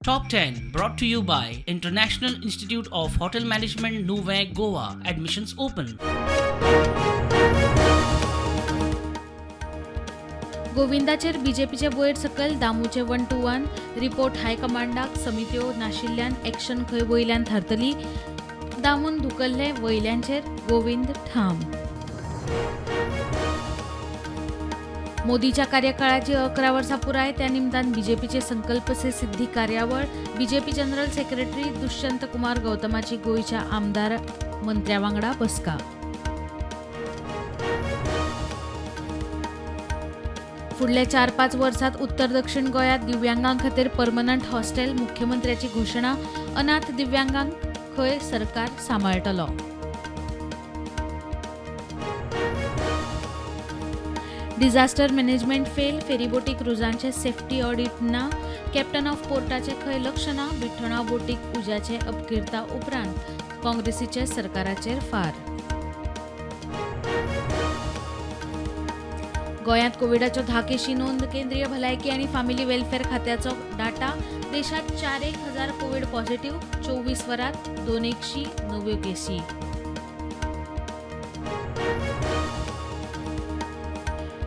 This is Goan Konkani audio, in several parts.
Top 10 brought to you by International Institute of Hotel Management, Nuvem, Goa. Admissions open. गोविंदाचेर बीजेपीचे वयर सकयल दामूचे 1-1 रिपोर्ट हायकमांडाक समित्यो नाशिल्ल्यान एक्शन खंय वयल्यान थारतली. दामून धुकल्ले वयल्यांचेर गोविंद ठाम. मोदीच्या कार्यकाळाची 11 वर्सां पुराय, त्या निमतान बीजेपीचे संकल्प से सिद्धी कार्यावळ. BJP general secretary Dushyant Kumar गौतमाची गोंयच्या आमदार मंत्र्या वांगडा बसका. फुडल्या 4-5 वर्सांत उत्तर दक्षिण गोंयांत दिव्यांगां खातीर परमनंट हॉस्टेल, मुख्यमंत्र्याची घोशणा. अनाथ दिव्यांगांक खंय सरकार सांबाळटलो. डिझास्टर मॅनेजमेंट फेल, फेरीबोटी क्रुजांचे सेफ्टी ऑडिट ना, कॅप्टन ऑफ पोर्टाचे खंय लक्ष ना. बिठ्ठोणा बोटीक उज्याचे अपकिर्ता उपरांत काँग्रेसीचे सरकाराचेर फार. गोंयांत कोविडाच्यो 10 केशी नोंद. केंद्रीय भलायकी आनी फामिली वेलफेअर खात्याचो डाटा. देशांत 4,000 कोविड पॉझिटिव्ह, 24 वरांत 280 नव्यो केशी.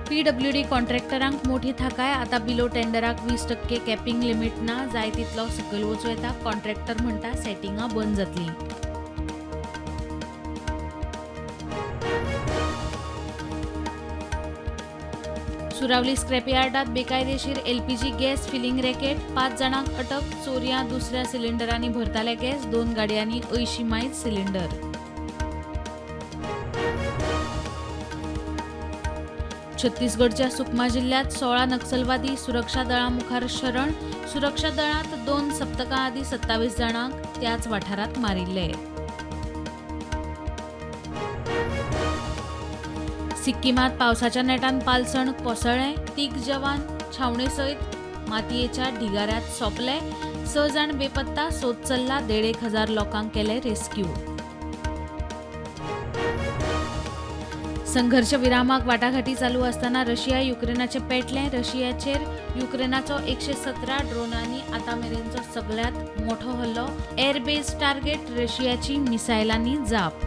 पीडब्ल्यूडी कॉन्ट्रॅक्टरांक मोठी थाकाय. आतां बिलो टेंडराक 20% कॅपिंग लिमीट ना, जाय तितलो सकयल वचूं येता. कॉन्ट्रॅक्टर म्हणटा सेटिंगां बंद जातलीं. सुरावली स्क्रॅपयार्डात बेकायदेशीर एलपीजी गॅस फिलिंग रॅकेट, 5 जाणांक अटक. चोरयां दुसऱ्या सिलिंडरांनी भरताले गॅस, 2 गाडयांनी 80 मायज सिलिंडर. छत्तीसगडच्या सुकमा जिल्ह्यात 16 नक्षलवादी सुरक्षा दळां मुखार शरण. सुरक्षा दळांत 2 सप्तकां आदीं 27 जाणांक त्याच वाठारांत मारिल्ले. सिक्किमांत पावसाच्या नेटान पालसण कोसळ्ळें, 3 जवान छावणे सयत मातयेच्या ढिगाऱ्यांत सोंपले. 6 जाण बेपत्ता, सोद चल्ला. 1,500 लोकांक केले रेस्क्यू. संघर्ष विरामाक वाटाघाटी चालू आसतना रशिया युक्रेनाचे पेटलें. रशियाचेर युक्रेनाचो 117 ड्रोनांनी आतां मेरेनचो सगळ्यांत मोठो हल्लो. एअरबेस टार्गेट, रशियाची मिसायलांनी जाप.